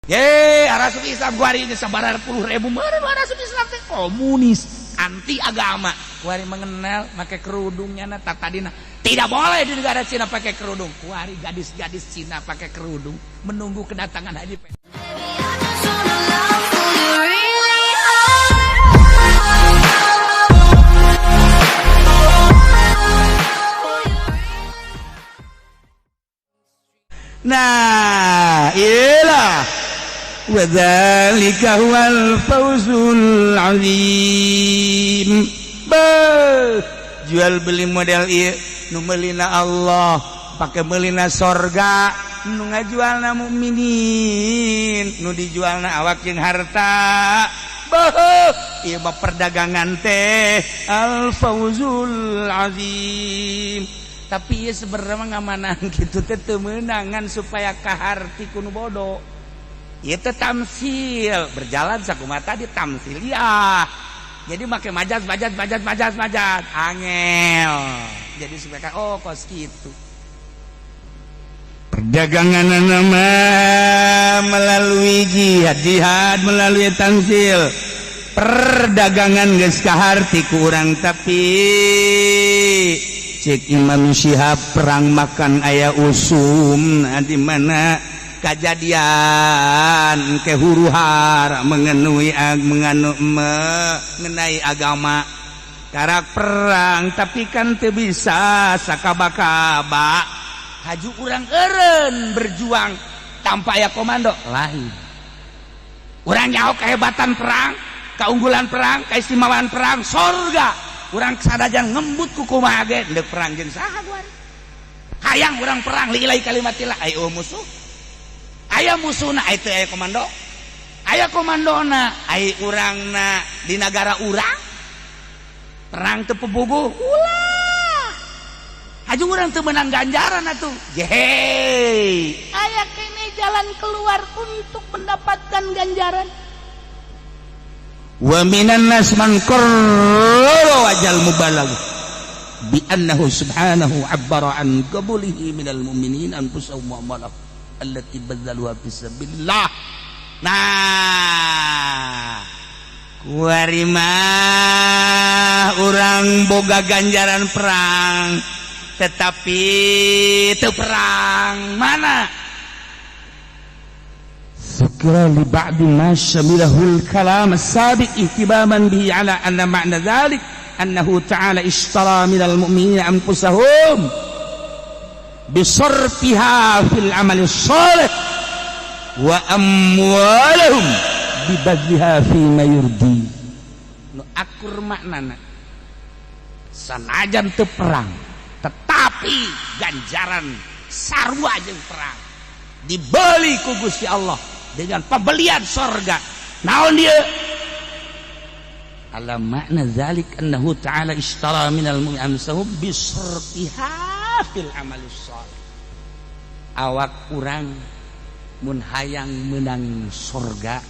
Ye, arasup Islam kuari ini sabaraha puluh ribu meureun arasup Islam teh komunis, anti agama. Kuari mengenal make kerudungnya na tadina. Tidak boleh di negara Cina pakai kerudung. Kuari gadis-gadis Cina pakai kerudung menunggu kedatangan Haji P. I just wanna love who you really are. Nah, iyalah. Wa dzalika huwal fawzul azim. Beuh, jual beli model ieu nu meulina Allah, pake meulina sorga, nu ngajualna mukminin, nu dijualna awak jeung harta. Beuh, ieu mah perdagangan teh al fawzul azim. Tapi ieu sebenarnya mah ngamanan kitu teh teu meunangan supaya kaharti ku nu bodoh. Ieu teh tamsil, berjalan sakumaha tadi tamsiliyah. Jadi make majaz majaz majaz majaz majaz angel. Jadi supaya oh kos kitu. Perdagangan nama melalui jihad, jihad melalui tamsil. Perdagangan geus kaharti ku urang, tapi cek Imam Syihab perang makan aya usum. Nah, di mana kejadian ke huru hara mengenui menganu mengenai agama karak perang, tapi kan teu bisa sakaba-kaba haju urang eureun berjuang tanpa aya komando. Lain urang nyaho kehebatan perang, keunggulan perang, keistimewaan perang, sorga urang sadajan ngembut ku kumaha ge deuk perang jeung saha kuari. Hayang urang perang li'ilai kalimatillah, ayo musuh, aya musuhna itu, aya komando, aya komandona, ai urangna di negara urang perang teu puguh, ulah haju urang teu menang ganjaran atuh. Jehey, aya kene jalan keluar untuk mendapatkan ganjaran. Wa minan nas man qarrara wajal mubalagh bi annahu subhanahu abbara an qabulihi minal mu'minin anfusahum wa amwalahum allati badzaluha fi sabilillah. Nah, kuari mah urang boga ganjaran perang tetapi teu perang mana. Dzukira li ba'di ma syamilahul kalam as-sabiq ihtimaman bihi ala anna ma'na dzalik annahu ta'ala ishtara minal mu'minina anfusahum bisarfiha fil amali shalih wa amwalahum bibadliha fi ma yurdi. Nu akur maknana sanajan teu perang tetapi ganjaran sarua jeung perang dibeli ku Gusti Allah dengan pembelian sorga. Naon dia ala makna zalik annahu ta'ala ishtara minal mu'minina anfusahum bisarfiha fil amali shalih. Awak urang mun hayang menang sorga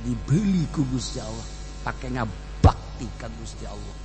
dibeli ku Gusti Allah pakai ngabakti ka Gusti Allah,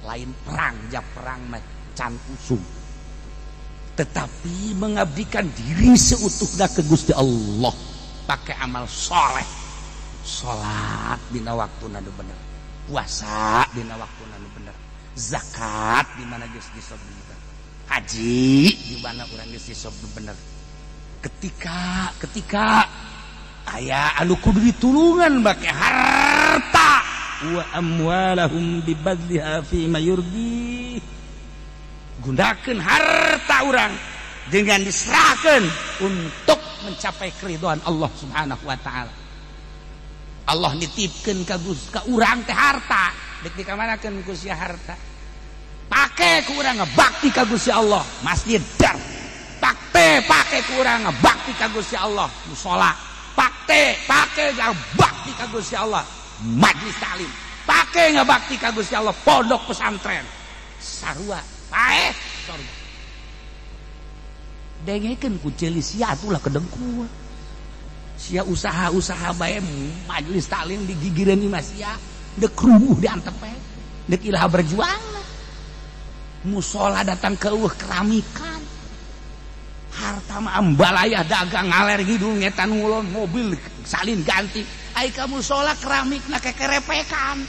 lain perang. Ja perang mah can usum, tetapi mengabdikan diri seutuhnya ke Gusti Allah pakai amal soleh, salat dina waktu nu bener, puasa dina waktu nu bener, zakat di mana geus disob bener, haji di mana urang geus disob bener. Ketika ketika aya anu kudu ditulungan make harta, wa amwalahum bibadliha fi ma yurdi, gunakan harta urang dengan diserahkan untuk mencapai keridhaan Allah Subhanahu wa taala. Allah nitipkeun ka Gus ka urang teh harta, dek dikamanakeun ku sia harta? Pake ku urang ngabakti ka Gusti Allah masjid dar, pake pake ku urang ngabakti ka Gusti Allah musola, pake pake ngabakti ka Gusti Allah majlis taklim, pake ngabakti ka Gusti Allah pondok pesantren, sarua paeh sorga. Dengekeun ku ceuli sia atulah kedengkul sia, usaha-usaha bae majelis taklim digigireun imah sia, dek rubuh diantep bae, dek ilaha berjuang, musola datang ke eueuh keramikan harta. Eta mah ambalaya dagang ngaler ngidul ngetan ngulon mobil salin ganti. Ai ka musola keramikna kekerepekan.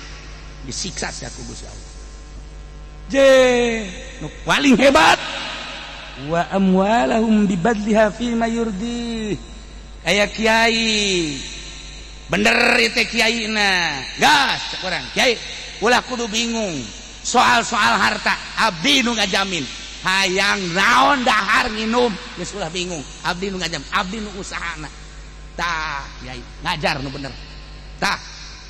Disiksa sia ku Gusti Allah. Je, nu paling hebat wa amwalahum bibadliha fi ma yurdi. Aya kiai. Bener itu kiai na. Gas cek urang, kiai ulah kudu bingung soal-soal harta, abdi nu ngajamin. Hayang naon dahar nginum geus ulah bingung, abdi nu ngajamin, abdi nu usahana. Tah kiai ngajar nu bener. Tah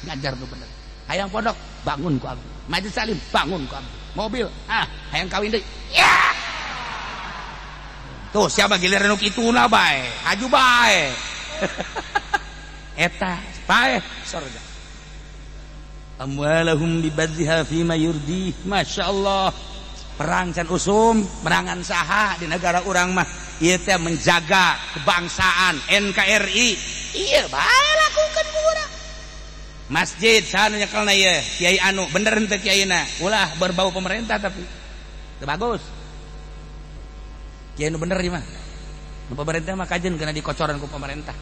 ngajar nu bener. Hayang pondok bangun ku abdi, majelis salim bangun ku abdi, mobil ah hayang kawin deui. Ya. Tuh siapa giliran nu kituna bae, aju bae. Eta paeh surga. Amwalahum bibadliha fima yurdi. Masya Allah. Perang can usum, merangan saha di negara urang mah ieu teh menjaga kebangsaan NKRI. Ieu bae lakukeun ku urang. Masjid saha nu nyekelna ieu? Kiai anu bener henteu kiaina? Ulah berbau pemerintah tapi. Teu bagus. Kiai nu bener ieu mah. Nu pemerintah mah kajen kena dikocoran ku pemerintah.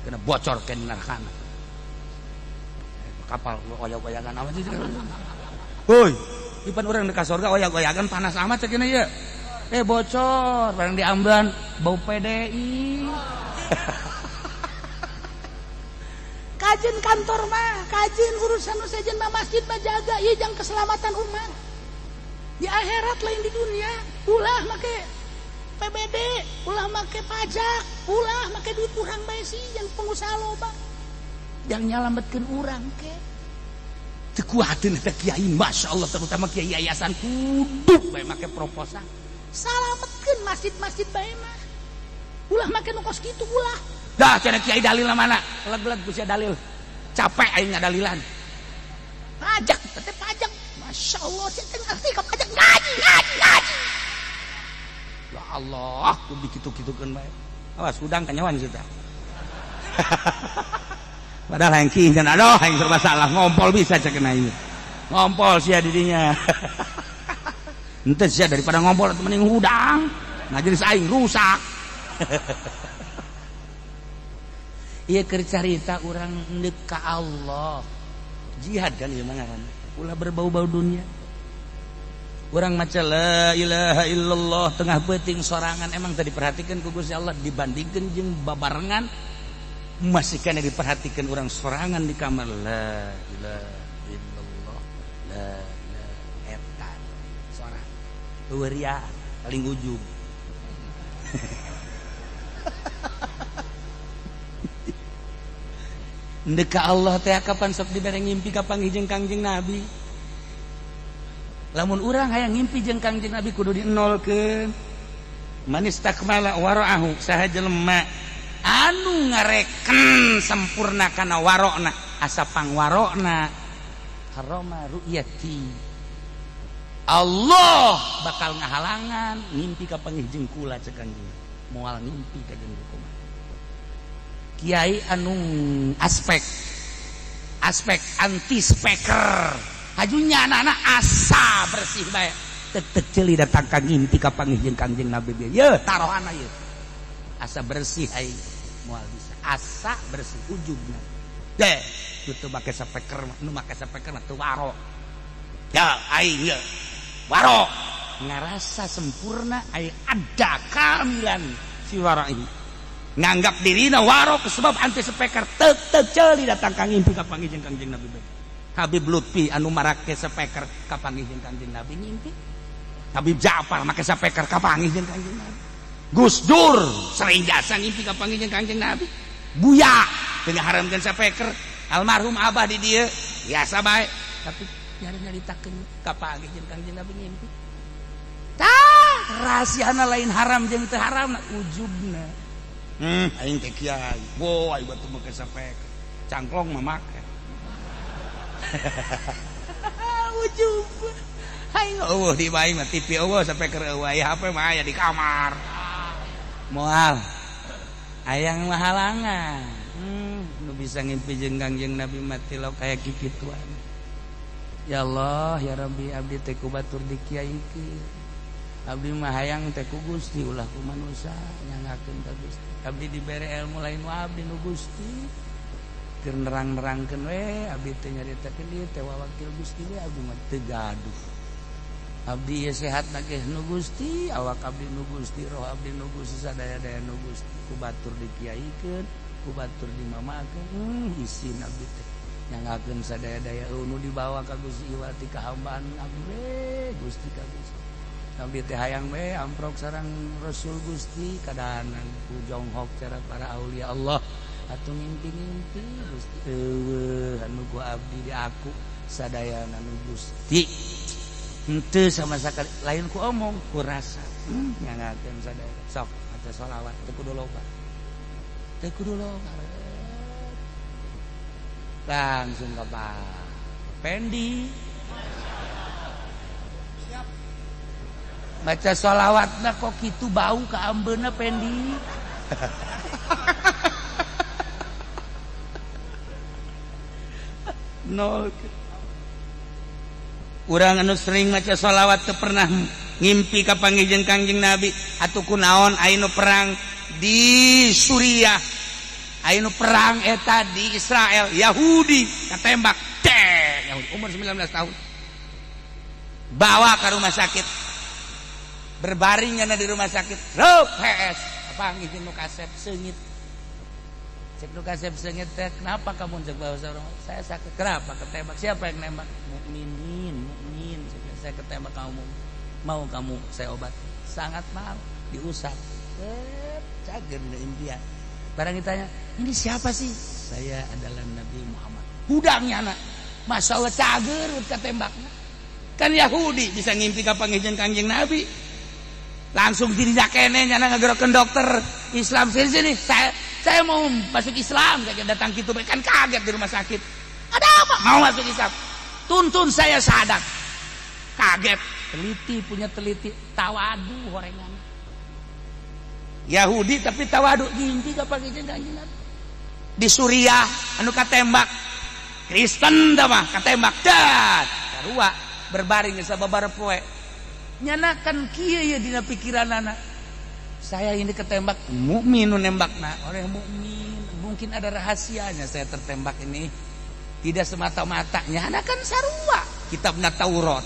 Kena bocor ke neraka. Kapal oyag-oyagan amat sih. Woi, ipan urang di surga oyag-oyagan panas amat cek ieu. Bocor, barang diamban bau PDI. Kajen kantor mah, kajen urusan sejen mah masjid mah jaga ieu jang keselamatan umat. Di akhirat lain di dunia, ulah make PBD, ulah make pajak, ulah make duit urang bae sih yang pengusaha loba. Yang nyalametkeun urang ke. Teu kuateun eta kiai, Masya Allah, terutama kiai yayasan kudu bae make proposal. Salametkeun masjid-masjid bae mah. Ulah make nu kos kitu ulah. Dah cenah kiai dalil mana? Leg-leg ku sia dalil. Capek aing ngadalilan. Pajak, teh pajak. Masya Allah, saya teh ngerti ka pajak ngaji, ngaji, ngaji. Ya Allah, kudu dikitu-kitukeun bae. Awas hudang kanyawan sih teh. Padahal yang kieu aduh aing serba salah ngompol bisa cek ieu. Ngompol sia didinya. Henteu sia daripada ngompol atuh mending hudang. Majelis aing rusak. Ieu keur carita urang neuk ka Allah. Jihad kan ieu mah ngaranna. Ulah berbau-bau dunia. Urang maca la ilaha illallah tengah peuting sorangan emang tadi diperhatikan ku Gusti Allah dibandingkeun jeung babarengan masih kena diperhatikan orang sorangan di kamar la ilaha illallah la ilaha eta sorang eueuh ria paling ujub. Ndek ka Allah teh kapan sok dibere ngimpi ka panggih jeung Kangjeng Nabi. Lamun urang hayang ngimpi jeung Kangjeng Nabi kudu dienolkeun. Manis takmala wara'ahu saha jelema anu ngareken sempurna kana warokna asa pangwarokna harama ru'yati Allah bakal ngahalangan ngimpi ka panggih jeung kula cek Kangjeng moal ngimpi ka jeung kumaha. Kiai anu aspek aspek anti speaker hajunya anak-anak asa bersih bae tek ceuli datang ka ngimpi ka panggih jeung Kangjeng Nabi bieu ye tarohana ye asa bersih aing moal bisa asa bersih ujubna deh teu make speaker nu make speaker mah teu waro ya aing ye waro ngarasa sempurna aing ada kamilan si waro ini nganggap dirina waro sebab anti speaker tek tek ceuli datang ka ngimpi ka panggih jeung Kangjeng Nabi bae. Habib Lutfi anu marake speaker ka panggih jeung Kangjeng Nabi ngimpi. Habib Ja'far make speaker ka panggih jeung Kangjeng Nabi. Gus Dur sering jasa ngimpi ka panggih jeung Kangjeng Nabi. Buya teu ngaharamkeun speaker. Almarhum Abah di dieu biasa bae tapi nyari-nyaritakeun ka panggih jeung Kangjeng Nabi ngimpi. Tah rahasiana lain haram jeung teu haram ujubna. Aing teh kiai. Wo aing batu make speaker. Cangklong mah make. Ujub. Aing eueuh di bae mah TV eueuh speaker eueuh aya HP mah aya di kamar. Moal. Hayang mah halangan. Nu bisa ngimpi jeung Kangjeng Nabi mati lo kaya kikituan. Ya Allah ya Rabbi abdi teh ku batur di kiai kieu. Abdi mah hayang teh ku Gusti, ulah ku manusia. Nyanggakeun ka Gusti, abdi dibere ilmu lain wa abdi nu Gusti, keur nerang-nerangkeun we. Abdi teh nyaritakeun ieu teh wakil Gusti we. Abdi mah teu gaduh. Abdi ieu sehat na ge nu Gusti, awak abdi nu Gusti, roh abdi nu Gusti, sadaya-daya nu Gusti. Ku batur dikiaikeun, ku batur dimamakeun, isin abdi teh nyanggakeun sadaya-daya nu dibawa ka Gusti iwal ti kahambaan abdi we Gusti ka Gusti. Abdi teh hayang we amprok sareng Rasul Gusti, kadahanan ku jonghok cara para aulia Allah atuh ngimpi-ngimpi Gusti. Eueuh anu ku abdi di aku sadayana nu Gusti, henteu sama sakali lain ku omong, ku rasa nyanggakeun sadaya. Sok maca sholawat teu kudu loba, teu kudu loba, langsung ke Pak Pendi baca sholawatna kok kitu bau ka ambeuna Pendi. Nol. Urang anu sering maca sholawat teu pernah ngimpi ka panggih jeung Kangjeng Nabi. Atuh kunaon aya nu perang di Suriah, aya nu perang eta di Israel, Yahudi katembak teh Yahudi umur 19 tahun, bawa ke rumah sakit, berbaring di rumah sakit, rup PS panggih nu kasep seungit. Cek nu kasep seungit teh, kenapa kamu? Cek bahasa orang, saya sakit. Kenapa ketembak? Siapa yang nembak? Mukminin, mukmin. Saya ketembak, kamu mau kamu saya obat? Sangat mau. Diusap, cager impian. Barang ditanya, ini siapa sih? Saya adalah Nabi Muhammad. Hudangnya anak, Masya Allah, cager ketembaknya. Kan Yahudi bisa ngimpi ka panggih jeung Kangjeng Nabi. Langsung dirinya kene nyana ngagerakeun dokter Islam, sini sini, saya mau masuk Islam. Saya datang gitu kan kaget di rumah sakit. Ada apa? Mau masuk Islam. Tuntun saya syahadat. Kaget, teliti punya teliti, tawadu horengan. Yahudi tapi tawadu, ngimpi ka panggih jeung Kangjeng Nabi. Di Suriah anu katembak Kristen dah mah katembak dat sarua berbaring sababaraha poe. Nyana kan kieu ye dina pikiranana, saya ini ketembak mukmin, nu nembakna oleh mukmin, mungkin ada rahasianya saya tertembak ini, tidak semata-mata. Nyana kan sarua kitabna Taurat.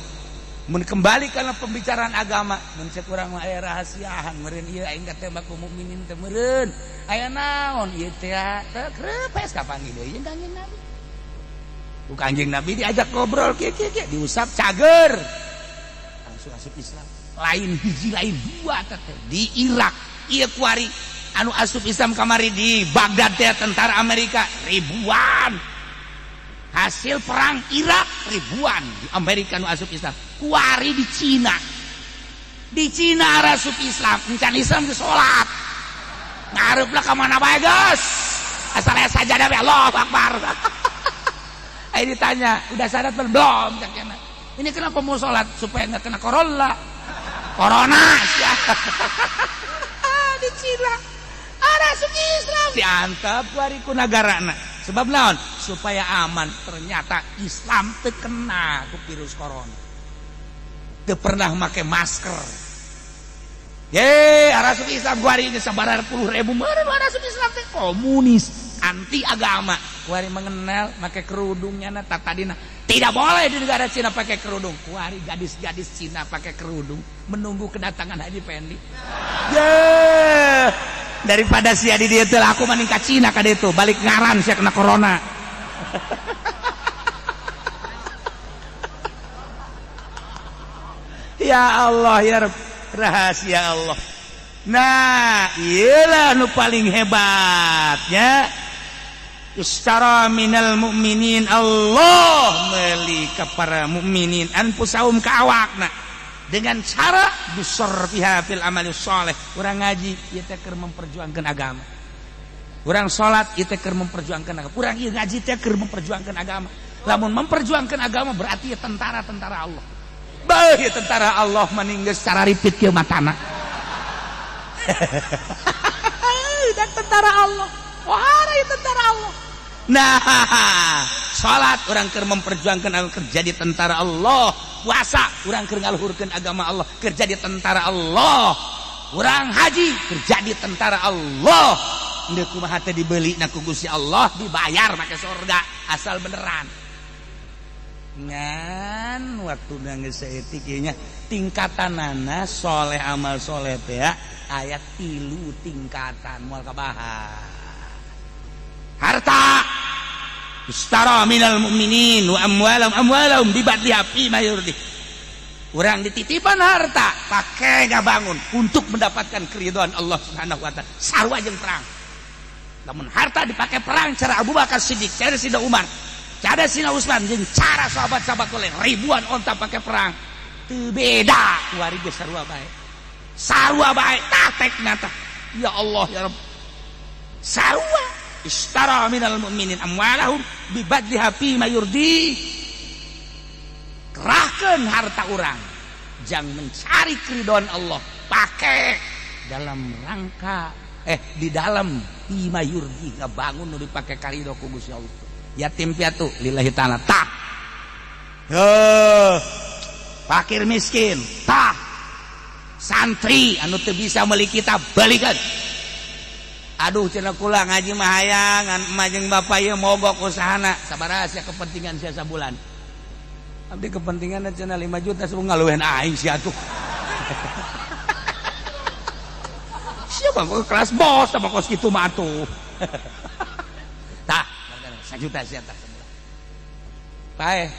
Mun kembali karena pembicaraan agama, mun cek urang mah aya rahasiaan meureun, ieu aing katembak ku mukminin teh meureun aya naon ieu teh. Teh krepes kapanggih deui jeung Kangjeng Nabi. Ku Kangjeng Nabi diajak ngobrol kieu kieu kieu, diusap, cager, langsung asup Islam. Lain hiji lain dua teh di Irak ieu kuari anu asup Islam kamari di Baghdad teh tentara Amerika ribuan, hasil perang Irak ribuan di Amerika nu asup Islam. Kuari di Cina, di Cina asup Islam, encan Islam ge salat, ngarep lah ka mana bae geus asal aya sajadah we, Allahu Akbar. Ayo ditanya, udah syahadat belum? Cak cenah. Ini kenapa mau sholat? Supaya nggak kena corona. Corona sia. Di Cina ada asup Islam diantep kuari ku nagarana. Sebab naon? Supaya aman. Ternyata Islam teu kena ku virus corona, teu pernah make masker. Ye, asup Islam kuari geus sabaraha puluh ribu meureun asup Islam teh komunis anti agama. Kuari mengenal make kerudungnya na tadina tidak boleh di negara Cina pakai kerudung. Kuari gadis-gadis Cina pakai kerudung menunggu kedatangan Haji Pendi. Ye, daripada sia di dieu teu laku mending ka Cina ka ditu, balik ngaran sia kena corona. Ya Allah ya Rabb, rahasia Allah. Nah, iyalah nu paling hebatnya. Istara minal mukminin, Allah meli ka para mukminin anfusahum ka awakna dengan cara bisorfiha fil amali sholeh. Urang ngaji ieu teh keur memperjuangkan agama, urang salat ieu teh keur memperjuangkan agama, urang ieu ngaji teh keur memperjuangkan agama. Lamun memperjuangkan agama berarti ya tentara-tentara Allah. Beuh ieu tentara Allah maning geus secara ripit kieu matana. Dan tentara Allah, wah ieu tentara Allah. Nah, salat orang keur memperjuangkan agama, kerja di tentara Allah. Puasa urang keur ngaluhurkeun agama Allah, kerja di tentara Allah. Urang haji kerja di tentara Allah. Ndek kumaha teh dibeli na ku Gusti Allah, dibayar make sorga asal beneran. Ngan waktu geus saeutik ieu nya tingkatanana soleh amal soleh teh aya 3 tingkatan moal kabahas. Harta istara minal mu'minin wa amwalahum amwalahum bibadliha fi ma yurdi. Urang dititipan harta pakai ngabangun untuk mendapatkan keridhaan Allah Subhanahu wa taala. Sarua jeung perang. Lamun harta dipakai perang cara Abu Bakar Siddiq, cara Sidna Umar, cara Sidna Utsman jeung cara sahabat-sahabat oleh ribuan onta pakai perang. Teu beda kuari geus sarua bae. Sarua bae tatekna tah. Ya Allah ya Rabb. Sarua ishtara minal mu'minin amwalahum bibadliha fi ma yurdi. Kerahkan harta orang jang mencari keridhaan Allah, pakai dalam rangka di dalam fima yurdi, ngabangun nu dipake karido ku Gusti Allah. Yatim piatu lillahi ta'ala tah. Heuh, fakir miskin tah. Santri anu teu bisa meuli kitab balikeun. Aduh cenah kula ngaji mah hayang ngan emak jeung bapak ieu mogok usahana. Sabaraha sia kepentingan sia sabulan? Abdi kepentingan cenah 5 juta sebung ngaluehan aing sia atuh. Siapa kelas bos sama kos kitu mah atuh. Tah, 1 juta sia tah sebulan. Paeh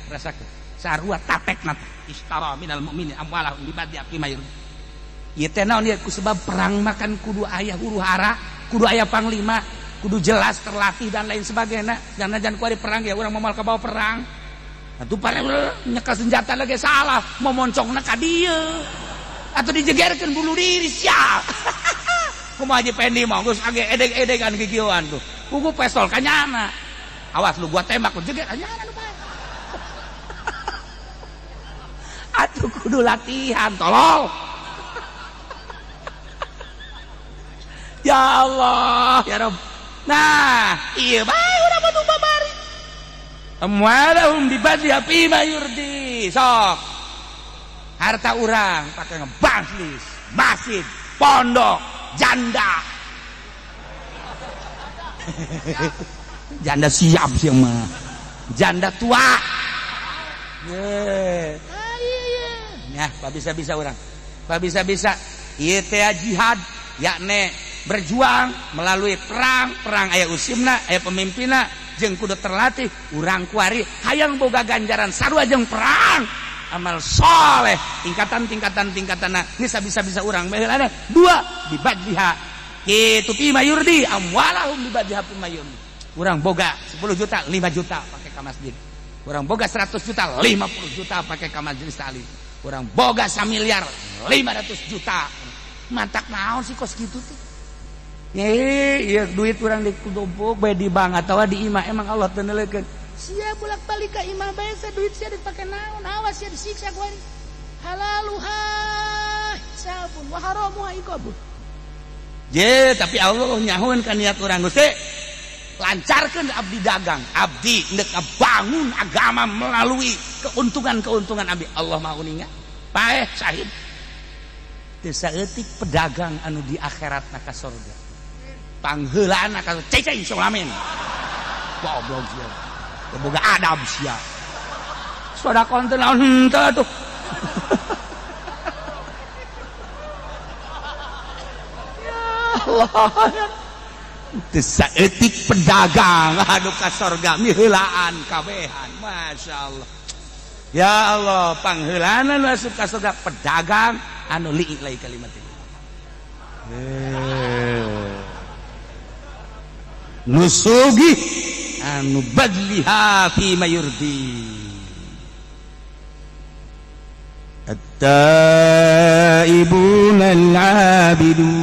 rasakeun. Sarua tatekna istara minal mu'minin amwalahum bibadli fi ma yurdi. Ieu teh naon ieu ku sebab perang makan kudu aya huru hara, kudu aya panglima, kudu jelas terlatih dan lain sebagainya. Jangan kuari perang ya urang moal kabawa perang. Atuh pare nyekel senjata lagi salah, mau moncongna ka dieu. Atuh dijegerkeun bulu diri sia. Kumaha Haji Pendi mah geus age edeg-edegan kikieuan tuh. Kuku pestol ka nyana. Awas lu gua tembak lu jeger nyana lu bae. Atuh kudu latihan tolol. Ya Allah, ya Rabb. Nah, iya bae urang mah babari. Amwalahum bibadli fi ma yurdi. Sok. Harta urang pakai ngebaslis, masjid, pondok, janda. Janda siap sih mah. Janda tua. Ye. Nah, pak bisa-bisa urang. Pak bisa-bisa ieu teh jihad yakni berjuang melalui perang, perang aya usimna, aya pemimpinna, jeung kudu terlatih. Urang kuari hayang boga ganjaran sarua jeung perang. Amal soleh tingkatan-tingkatan tingkatanna geus bisa-bisa urang baheulana dua dibadliha kitu fi ma yurdi amwalahum bibadliha fi ma yurdi. Urang boga 10 juta, 5 juta pake ka masjid. Urang boga 100 juta, 50 juta pake ka majelis taklim. Urang boga 1 miliar 500 juta. Mantak naon sih kos kitu teh? Iya duit urang dikumpul bae di bank atawa di imah emang Allah teu neuleukeun. Sia bolak-balik ka imah bae sia duit sia dipake naon? Awas sia disiksa ku ari. Halaluha hisabun wa haramuha iqabun. Je, tapi Allah nyahueun ka niat urang Gusti. Lancarkeun abdi dagang, abdi ndek ngabangun agama melalui keuntungan-keuntungan abdi. Allah Maha uninga. Paeh syahid. Teu saeutik pedagang anu di akhirat na ka sorga. Pangheulaan ka ceceng sok lamin. Goblok sia. Teu boga adab sia. Sedekah teh naon henteu atuh. Ya Allah. Teu saeutik pedagang anu ka sorga miheulaan kabehan. Masyaallah. Ya Allah, pangheulana asup ka sorga pedagang anu li'i lai kalimat ini. Nusugi anu badliha fi ma yurdi. At-taibuna al-abidun.